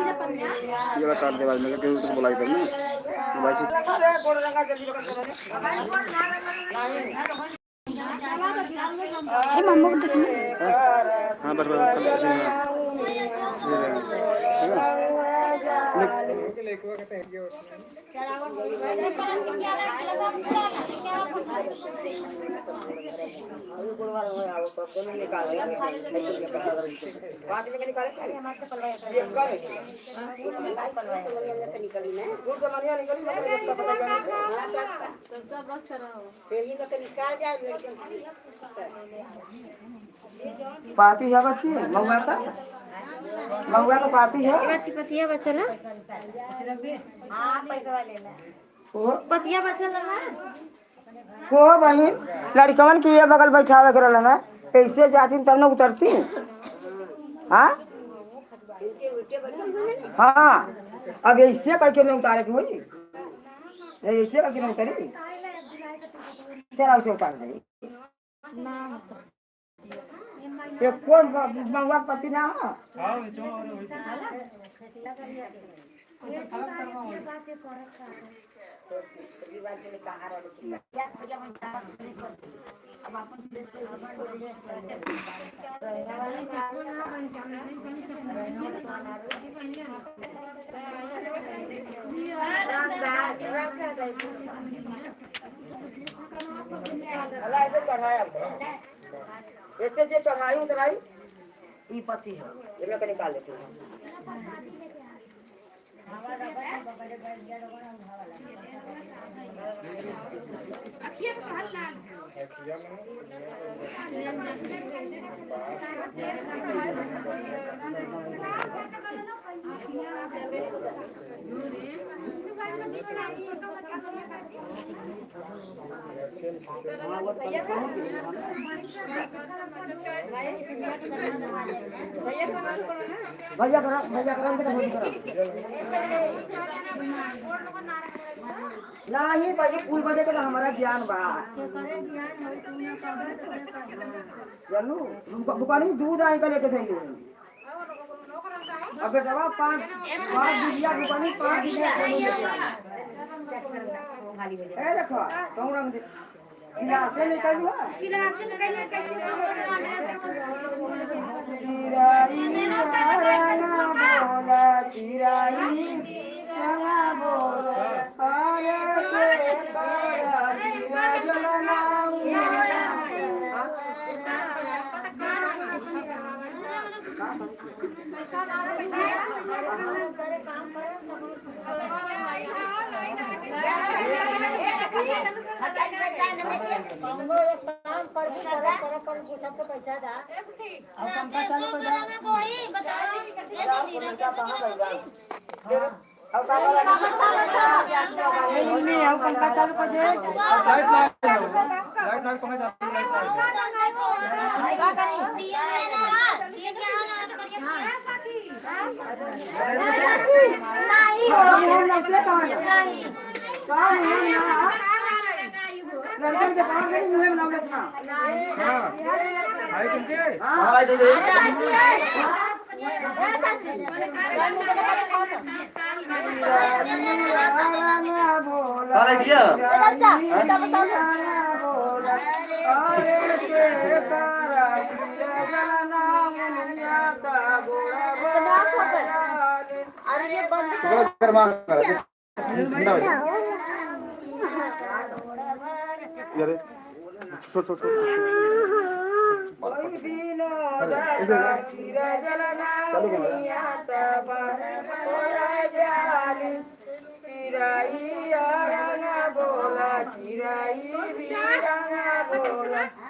ये काट दे बाद में क्यों तो बुलाई करना मोबाइल से। हे मम्मा को देखना। हाँ बस बस पाती है बच्ची महुआ का, महुआ का पाती है। पतिया बचल है, पतिया बचल है। को बहन लड़कवन के ये बगल बैठावे के रहल ना, ऐसे जाती तब न उतरती। हाँ हाँ, अब ऐसे करके न उतारे के होई, ऐसे करके न उतरी, चला उसे उतार दे। ये कौन महुआ के पति ना हो। अल्लाह ऐसे चढ़ाया, ऐसे जो चढ़ाई उतराई ई पति है, ये मैं निकाल लेती हूँ। भैया करा, भैया करा, भैया करा। नहीं भाई कुल बजे के तो हमारा ज्ञान बा। जानू दुकान में दूध आई का लेके जाइए। अब बेटा पाँच पाँच बिलिया दुकान में 5 बिलिया ए देखो कौन रंग दे गिलासे निकल हुआ। चिराई रंगा बोला, चिराई रंगा बोला, अरे के तारा शिवा जलना।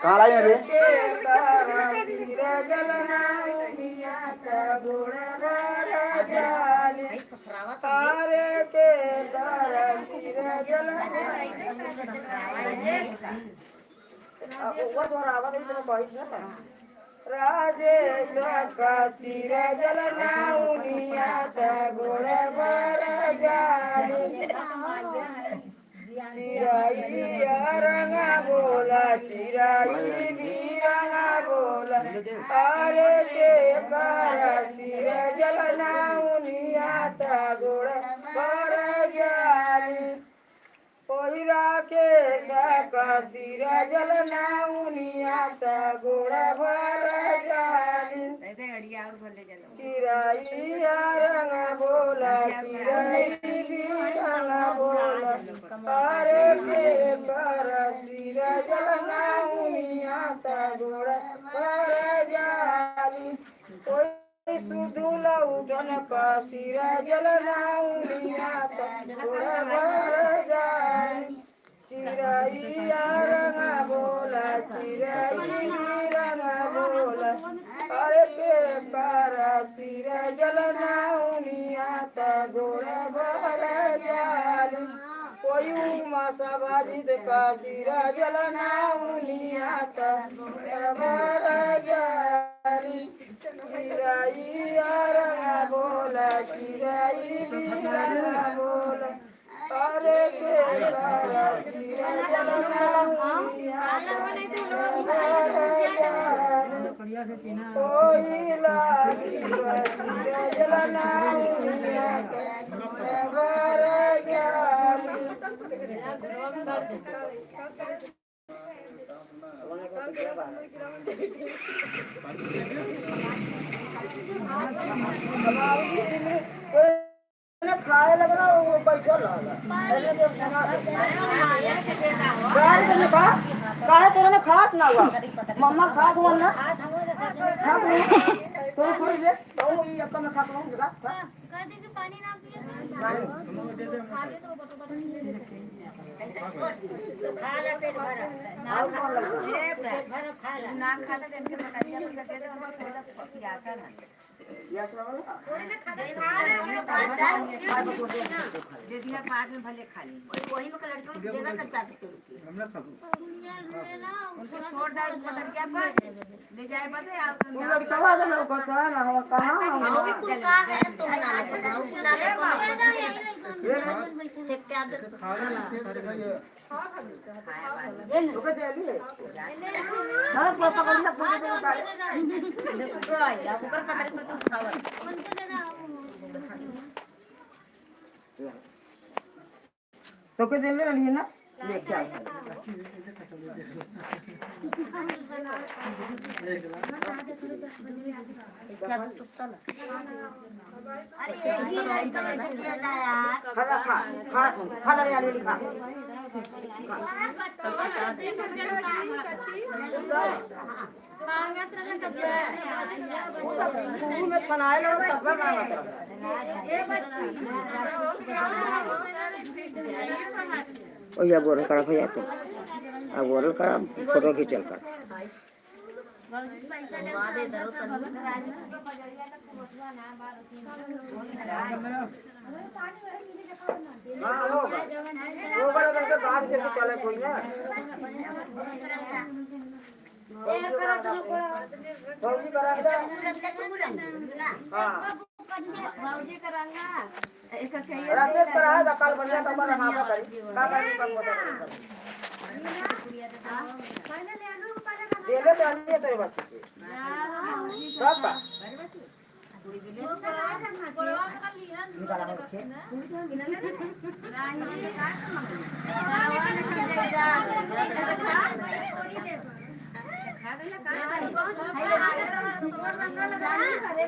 कहाँ लाई है रे? राजेश का सिर जलनाउनिया गोड़ बर जाली, चिराई रंगा बोला, चिराई रंगा बोला, अरे के कर सिर जलनाउनिया त गोड़ पर जाली। ओहिरा के सकसीरा जल नाउनिया त गोड़ भर जाली। चिरैया रंग बोला चिरई भी रंग बोला अरे के कर सिरा जल नाउनिया त गोड़ पर जाली। ओई सुधुल उठन का सिरा जल नाउनिया त गोड़ भर जाली। चिरैया रंग बोला चिरई भी रंग बोला अरे के कर सिरा जल नाउनिया त गोड़ भर जाली। कोई उमा सभाजित का सिरा जल नाउनिया त गोड़ भर जाली। चिरैया रंग बोला चिरई भी रंग बोला अरे के कर सिरा जल नाउनिया त गोड़ भर जाली। कोई लागी सिरा जल नाउनिया त गोड़ भर जाली। खाए लगना वो बैठल रहला। पहले के खाना काहे तने खा, काहे तोरे ने खात ना हुआ, मम्मा खात हुआ ना खात हुआ तो थोड़ी दे तो ई अक्का में खात हुआ जरा खा। पानी ना पिए। और कौन लगता ना खाता तो इनके पकड़िया पर दे दे उनको थोड़ा प्यासा ना यस वाला दे दिया बाद में भले खा ली। वही में लड़कियों को देना तो चाहते उनको छोड़ डाल पकड़िया पर ले जाए बदे आप तू लड़कवा दे लौकत है ना हम कहां हम कुल का है तो बना ले बना ले देखते आदत ओके दे ली ना पूरा पकड़ ले पूरा दे उतारे। देखो आया ओकर पकड़ पर तुम खावा। तो के दे ले रही ना ले क्या खा खा खा खा ले आलू खा। वो में छनाए लगा तब मांगत रहा। ओया गोरल करा भैया तो आ गोरल करा फोटो खींचल कर। हाँ होगा होगा अगर तो गाछ जैसे चले कोई ना भौजी करा दे। हाँ राकेश करा है कल बढ़िया तो पर रंगावा करी का करी कम बता करी जेले तो आली है तेरे बच्चे के सब का निकाला है के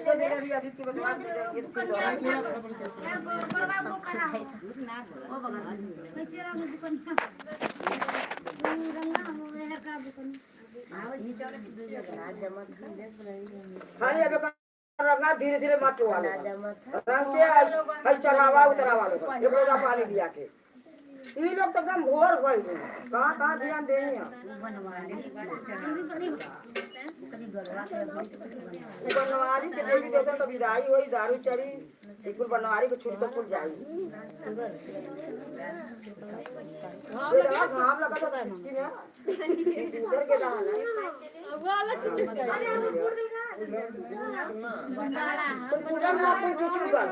तो दे रही आदित्य के बचवा दे ये तो खाली अबे रंगा धीरे धीरे मत वाले रंग के हई चढ़ावा उतरावा लो एक लोटा पानी दिया के ई लोग तो एकदम भोर भइल कहां कहां ध्यान देही है। बनवारी के देवी देवता तो विदाई होई दारू चढ़ी कुल बनवारी के छूट के कुल जाई। घाम लगा तो कि ना दूसर के दान है पूरा ना कुल चुचुक गल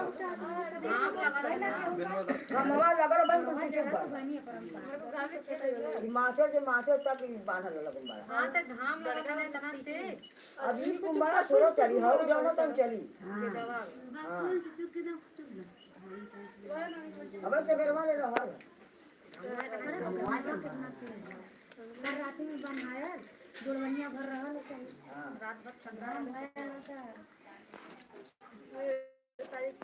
घमवा लगल बन कुल चुचुक गल माथे से माथे तक बांधल लगन बड़ा। हां त घाम लगल है तना तेज। अभी कुंबारा थोड़ा चली हो जाओ ना तुम चली। हां। अब से बेरवा ले रहा रात में बनाया जुड़वनिया भर रहा है। रात भर ठंडा भयल।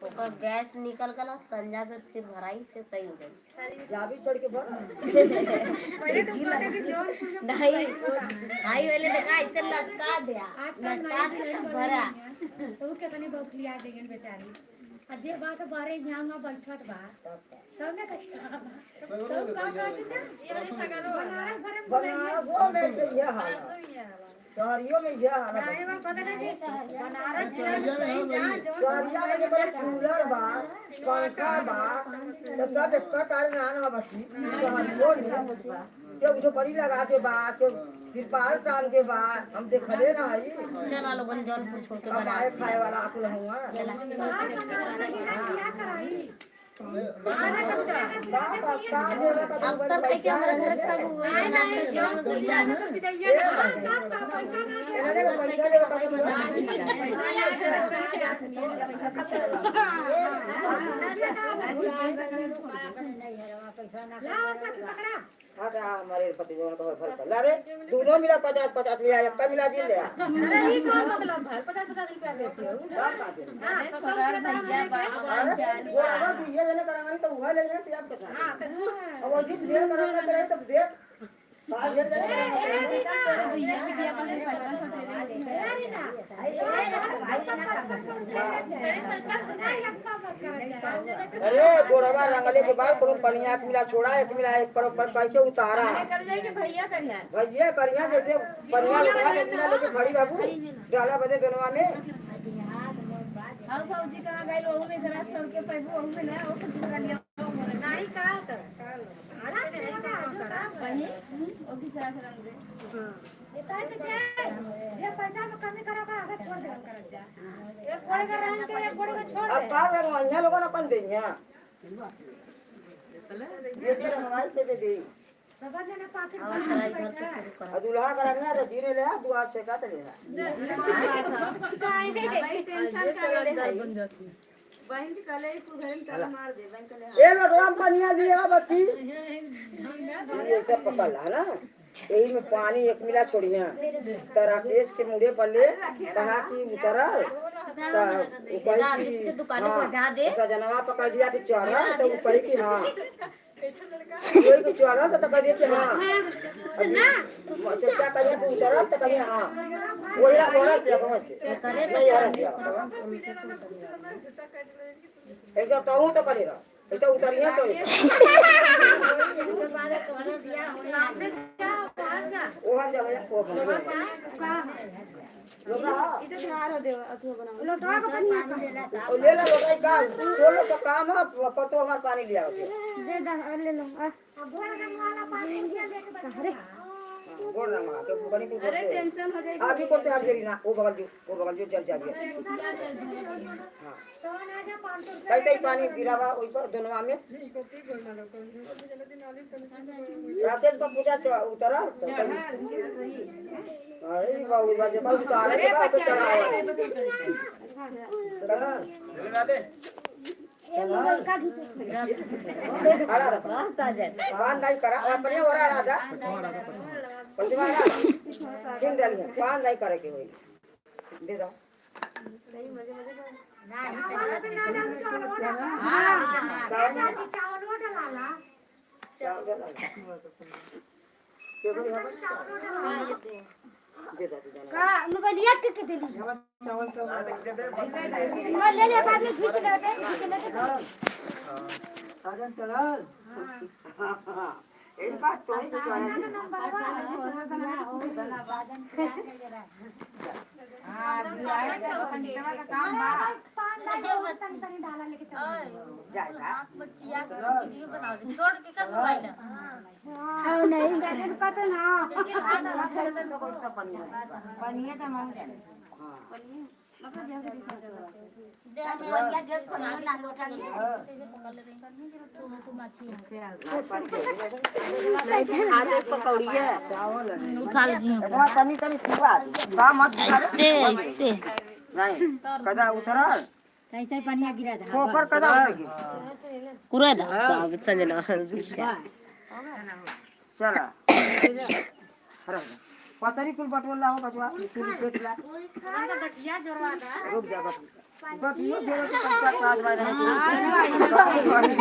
ओकर गैस निकल गल, संझा में फिर भराई, फिर सही हो गई। जाबी चढ़ के भर। नहीं आई वाले देखा, ऐसे लटका दिया, लटका के तब भरा। तो केतनी बौखलिया देंगे बेचारी। आ जे बात बारे यहाँ वहाँ बैठत बा तब ना कहीं सब का कहत ना, बनारस भरे में। बनारसों में से यह हाल है, शहरियों में यह हाल है। बनारस जिला में कहीं जहाँ जो शहरिया में जो कूलर बा, पंखा बा, तो सब एक तारे ना ना बसी। शहरियों में के उठो परी लगा के बा के तिरपाल टांग के बा, हम देखले ना हई। चला लोगन जौनपुर छोड़ के कमाए बनारस। खाए वाला आकुल हुआ। बाहर बनारस जिला क्या कराई? बाप का देवे का। अक्सर कह के हमारे घर सब वही बनारस जिला में गई जाना। पैसा ना दे। पैसा देवे का। ला सखी पकड़ा। हटा हमारे पति जो को भर कर ला रे, दोनों मिला 50 50 लिया, एक मिला जी ले। अरे ई कौन मतलब भर 50 50 रुपया देती हो? हां तो 100 रुपया तो हमरे। वो अगर दुइये जने करांगे तो उहा ले ले पिया कितना। अब वो जित ढेर करांगे करे तो देख बाहर ढेर जने करांगे। अरे गोड़वा रंगले के बाद कोनो पनिया एक मिला छोड़ा, एक मिला एक पर पर कह के उतारा। भैया करिया जैसे पनिया लगा के मिला लेके खड़ी बाबू डाला बदे दोनवा में। नहीं का तो जे पैसा में कमी करा आगे छोड़ दे एक गोड़े का रंग के एक गोड़े का छोड़। अब का रंगवाइया लोगन अपन देइया, ये दे रंगवाई के दे दे। सब जना पाकिट। और चला इधर से शुरू करो। और दूल्हा का रंगा तो जीने ले दुआ से का ले। ए लोटवा में पनिया दिए बच्ची, ये सब पकड़ ला ना, यही में पानी एक मिला छोड़िया त राकेश के मुड़े पर ले कहा कि उतरल त उ कही के कि दुकान पर जा दे। सजनवा पकड़ दिया कि चढ़ल तो उ कही कि हाँ कोई को चढ़ल तो कह दिया कि हाँ चचा कहिए कि उतरल तो कहिए हाँ ओहिरा ओहरा से अपना से नहीं हरा से ऐसा तो हूँ तो परे रह ऐसा उतरिए तो ओहर जा भैया ओ बना लोटवा के पनिया ओ ले ला लोटाई का बोलो तो काम है पतो हमार पानी लिया के। दे ले लो अब गोड़ रंग वाला पानी लेके बैठा। गोड़ रंगा के बनी को अरे टेंशन हो जाएगी आगे करते हम फेरी ना ओ बगल जो चल जाबे। हां। तो ना जा 500। कई कई पानी गिरावा ओई पर दोनवा में राकेश का पूजा उतरा तो अरे बाबू बाजे पर उतारे के बाद तो चढ़ावा अरे पान दाई करा अपने ओरा राजा पछवा तीन डाली पान दाई करे के होई दे दो। चावल पे ना डाल, चावल डाला। चावल डाला। चावल डाला के करी हम दे दो तू जाना। का मोबाइलिया के के देली मोबाइल ले ले, बाद में खींच ले दे, खींच ले दे। साजन चलल हां, एक बात तो ही कुछ आना। पान दाई तनी तनी डाला लेके चल। जाएगा। छोड़ के कर मोबाइल। हां नहीं पता ना। पनिया तो मांग जाने। बढ़िया गेट खोल ला लोटा के। आधे पकौड़िया। उठा लीजिए। एकरा तनी तनी पिवा का मत। ऐसे ऐसे। नहीं कदा उतरल। ऐसे पानी गिरा था कोपर कदा हो सकी कुरा दा बाब संजना चला रख दे। पतरी कुल बटोला हो बचवा कुल पेट ला रुक जा बस बस ये जोड़े के पैसा काज बाय रहे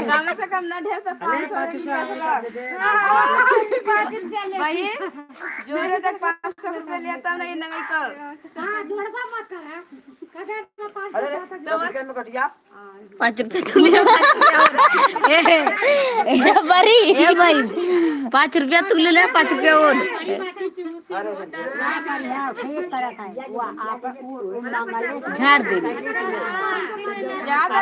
कम से कम ना ढेर से 500 रुपया भाई जोड़े तक 500 रुपया लिया तब ना ये नवी कर। हां जोड़बा मत कर कदा में पाँच अरे 10 रुपये में कटिया 5 रुपये तू ले ए ए बरी ए भाई 5 रुपया तू ले ले 5 रुपया और झाड़ दे ज्यादा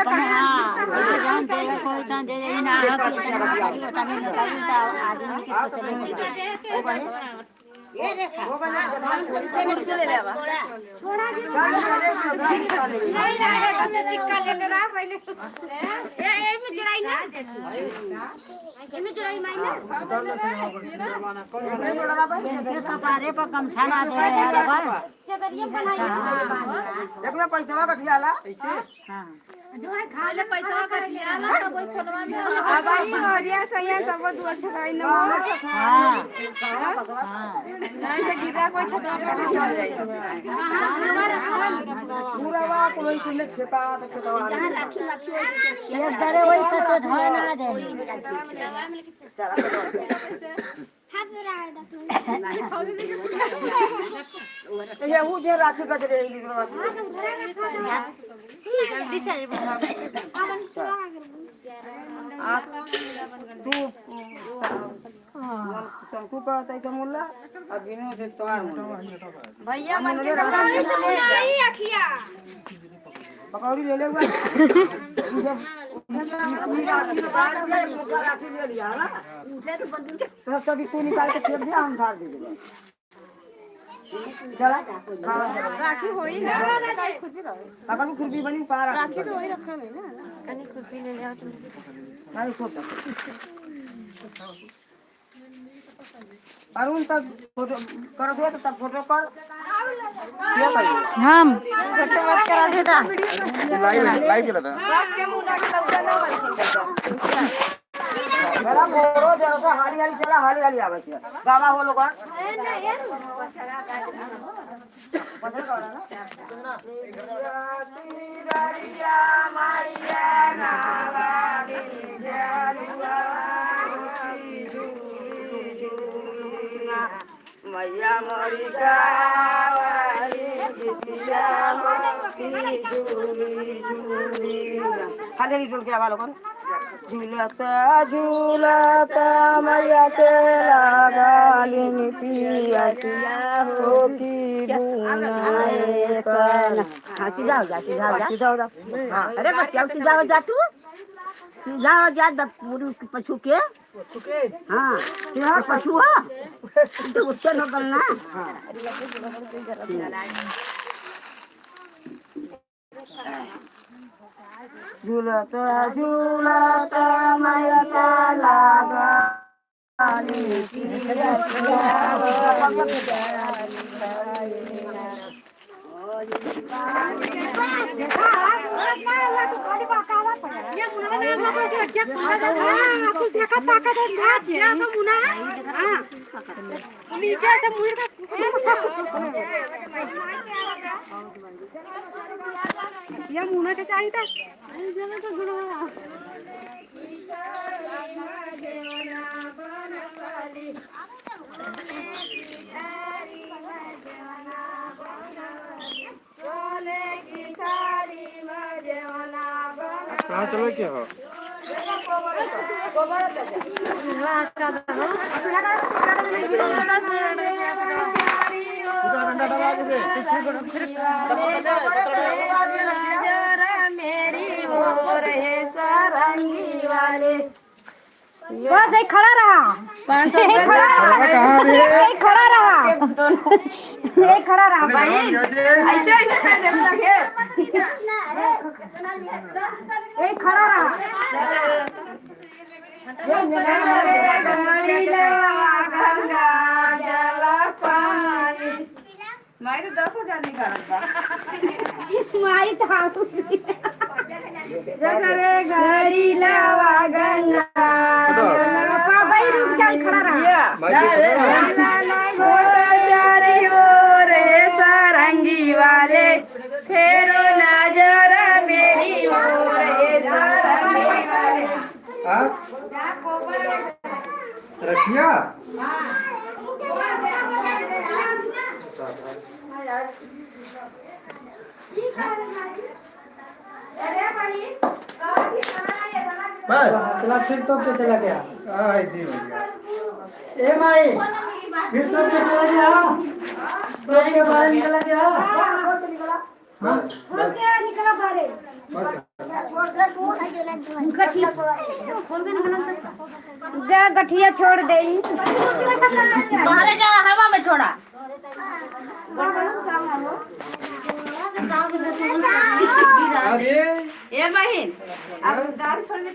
सिक्का लेकर आ पहले ए ए में जुड़ाई ना ए में जुड़ाई माई ना चदरिया बनाई एक में पैसा कटिया ला जो है खा ले पैसा कर लिया ना तब वही फोनवा में अब आई हरिया सैया सब दुआ छकाई ना नहीं तो गिरा कोई छतवा पर चल जाई। पूरा वा कोई तुमने खेता तो खेतवा ये वो जे राखी गजरे जल्दी से तू शंकु का तैसा मुल्ला और बिनु से तोहार मुल्ला भैया मन के आई अखिया पकौड़ी ले ले हुआ राखी ले लिया है ना तो सभी तू निकाल के फेंक दिया हम झाड़ दीजिए चला राखी होई ना अगर वो खुरपी बनी पार राखी तो वही रखा है ना कनी खुरपी ले जाओ तुम। नहीं खुद अरुण तब फोटो कर दो तो तब फोटो कर क्या करिए हम फोटो मत करा देता लाइव लाइव चला था बस के मुंह के लौका ना बलखिन मेरा मोरो जरा सा हाली हाली चला हाली हाली आवे छे गावा हो लोग मैया मोरी गावारी जितिया मोती झूली झूली हाली हाली झूल के आवा लोगन झूलता झूलता मैया के लगालिन पिया पिया हो की बुनाए कन हाँ सीधा हो जा सीधा हो जा सीधा हो जा हाँ अरे बच्चा सीधा हो जा तू सीधा हो जा पूरी उसके पशु के हाँ सीधा पशु हो तो उससे निकलना। झूलता झूलता मैया के लगालिन पिया पिया हो ये मुना ना बाबा के क्या खुला था हां कुछ देखा ताकत है ना तेरा तो मुना हां नीचे से मुड़ का ये मुना के चाहिए था जरा तो गुणा कहाँ चलो क्या हो मेरी वो रहे सारंगी वाले बस एक खड़ा रहा एक खड़ा रहा एक खड़ा रहा एक खड़ा रहा भाई ऐसे ऐसे कर दे रखे एक खड़ा रहा मैं तो 10,000 निकालत बा इस माई था जगरे घड़ी लावा गंगा भाई रुक जाई खड़ा रहा चारी रे सारंगी वाले फेरो नजर मेरी ओर रे सारंगी वाले। हाँ? रखिया बस चला फिर तो पे चला गया। हाँ जी भैया। ए माई फिर तो पे चला गया, तो के बाहर चला गया। बस निकला बारे बस। दे गठिया छोड़ दे। बाहर जा, हवा में छोड़ा। अरे ए बहिन अब दाल छोड़।